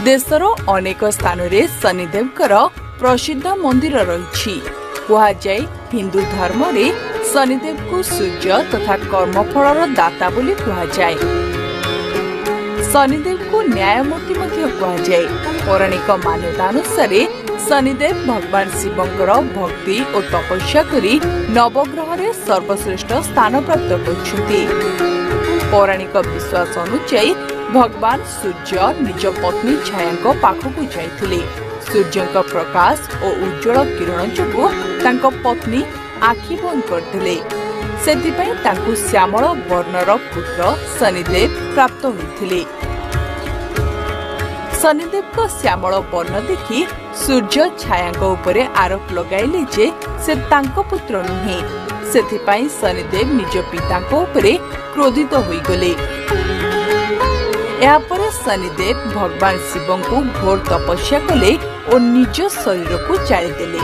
ଦେଶର ଅନେକ ସ୍ଥାନରେ ଶନିଦେବଙ୍କର ପ୍ରସିଦ୍ଧ ମନ୍ଦିର ରହିଛି। କୁହାଯାଏ, ହିନ୍ଦୁ ଧର୍ମରେ ଶନିଦେବଙ୍କୁ ସୂର୍ଯ୍ୟ ତଥା କର୍ମଫଳର ଦାତା ବୋଲି କୁହାଯାଏ। ଶନିଦେବଙ୍କୁ ନ୍ୟାୟମୂର୍ତ୍ତି ମଧ୍ୟ କୁହାଯାଏ। ପୌରାଣିକ ମାନ୍ୟତା ଅନୁସାରେ ଶନିଦେବ ଭଗବାନ ଶିବଙ୍କର ଭକ୍ତି ଓ ତପସ୍ୟା କରି ନବଗ୍ରହରେ ସର୍ବଶ୍ରେଷ୍ଠ ସ୍ଥାନ ପ୍ରାପ୍ତ କରିଛନ୍ତି। ପୌରାଣିକ ବିଶ୍ୱାସ ଅନୁଯାୟୀ ଭଗବାନ ସୂର୍ଯ୍ୟ ନିଜ ପତ୍ନୀ ଛାୟାଙ୍କ ପାଖକୁ ଯାଇଥିଲେ। ସୂର୍ଯ୍ୟଙ୍କ ପ୍ରକାଶ ଓ ଉଜ୍ଜଳ କିରଣ ଯୋଗୁଁ ତାଙ୍କ ପତ୍ନୀ ଆଖି ବନ୍ଦ କରିଦେଲେ। ସେଥିପାଇଁ ତାଙ୍କୁ ଶ୍ୟାମଳ ବର୍ଣ୍ଣର ପୁତ୍ର ଶନିଦେବ ପ୍ରାପ୍ତ ହୋଇଥିଲେ। ଶନିଦେବଙ୍କ ଶ୍ୟାମଳ ବର୍ଣ୍ଣ ଦେଖି ସୂର୍ଯ୍ୟ ଛାୟାଙ୍କ ଉପରେ ଆରୋପ ଲଗାଇଲେ ଯେ ସେ ତାଙ୍କ ପୁତ୍ର ନୁହେଁ। ସେଥିପାଇଁ ଶନିଦେବ ନିଜ ପିତାଙ୍କ ଉପରେ କ୍ରୋଧିତ ହୋଇଗଲେ। ଏହାପରେ ଶନିଦେବ ଭଗବାନ ଶିବଙ୍କୁ ଘୋର ତପସ୍ୟା କଲେ ଓ ନିଜ ଶରୀରକୁ ଜାଳିଦେଲେ।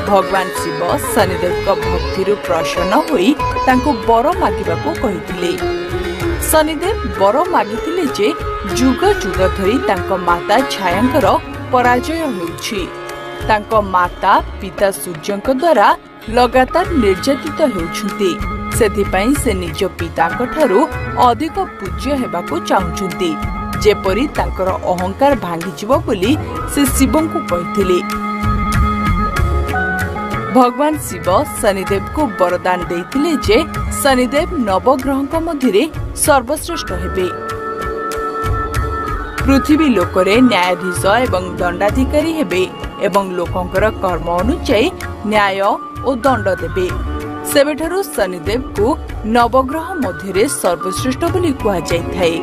ଭଗବାନ ଶିବ ଶନିଦେବଙ୍କ ଭକ୍ତିରୁ ପ୍ରସନ୍ନ ହୋଇ ତାଙ୍କୁ ବର ମାଗିବାକୁ କହିଥିଲେ। ଶନିଦେବ ବର ମାଗିଥିଲେ ଯେ ଯୁଗ ଯୁଗ ଧରି ତାଙ୍କ ମାତା ଛାୟାଙ୍କର ପରାଜୟ ହେଉଛି। ତାଙ୍କ ମାତା ପିତା ସୂର୍ଯ୍ୟଙ୍କ ଦ୍ୱାରା ଲଗାତାର ନିର୍ଯାତିତ ହେଉଛନ୍ତି। ସେଥିପାଇଁ ସେ ନିଜ ପିତାଙ୍କଠାରୁ ଅଧିକ ପୂଜ୍ୟ ହେବାକୁ ଚାହୁଁଛନ୍ତି, ଯେପରି ତାଙ୍କର ଅହଙ୍କାର ଭାଙ୍ଗିଯିବ ବୋଲି ସେ ଶିବଙ୍କୁ କହିଥିଲେ। ଭଗବାନ ଶିବ ଶନିଦେବଙ୍କୁ ବରଦାନ ଦେଇଥିଲେ ଯେ ଶନିଦେବ ନବଗ୍ରହଙ୍କ ମଧ୍ୟରେ ସର୍ବଶ୍ରେଷ୍ଠ ହେବେ, ପୃଥିବୀ ଲୋକରେ ନ୍ୟାୟାଧୀଶ ଏବଂ ଦଣ୍ଡାଧିକାରୀ ହେବେ ଏବଂ ଲୋକଙ୍କର କର୍ମ ଅନୁଯାୟୀ ନ୍ୟାୟ ଓ ଦଣ୍ଡ ଦେବେ। ସେବେଠାରୁ ଶନିଦେବଙ୍କୁ ନବଗ୍ରହ ମଧ୍ୟରେ ସର୍ବଶ୍ରେଷ୍ଠ ବୋଲି କୁହାଯାଇଥାଏ।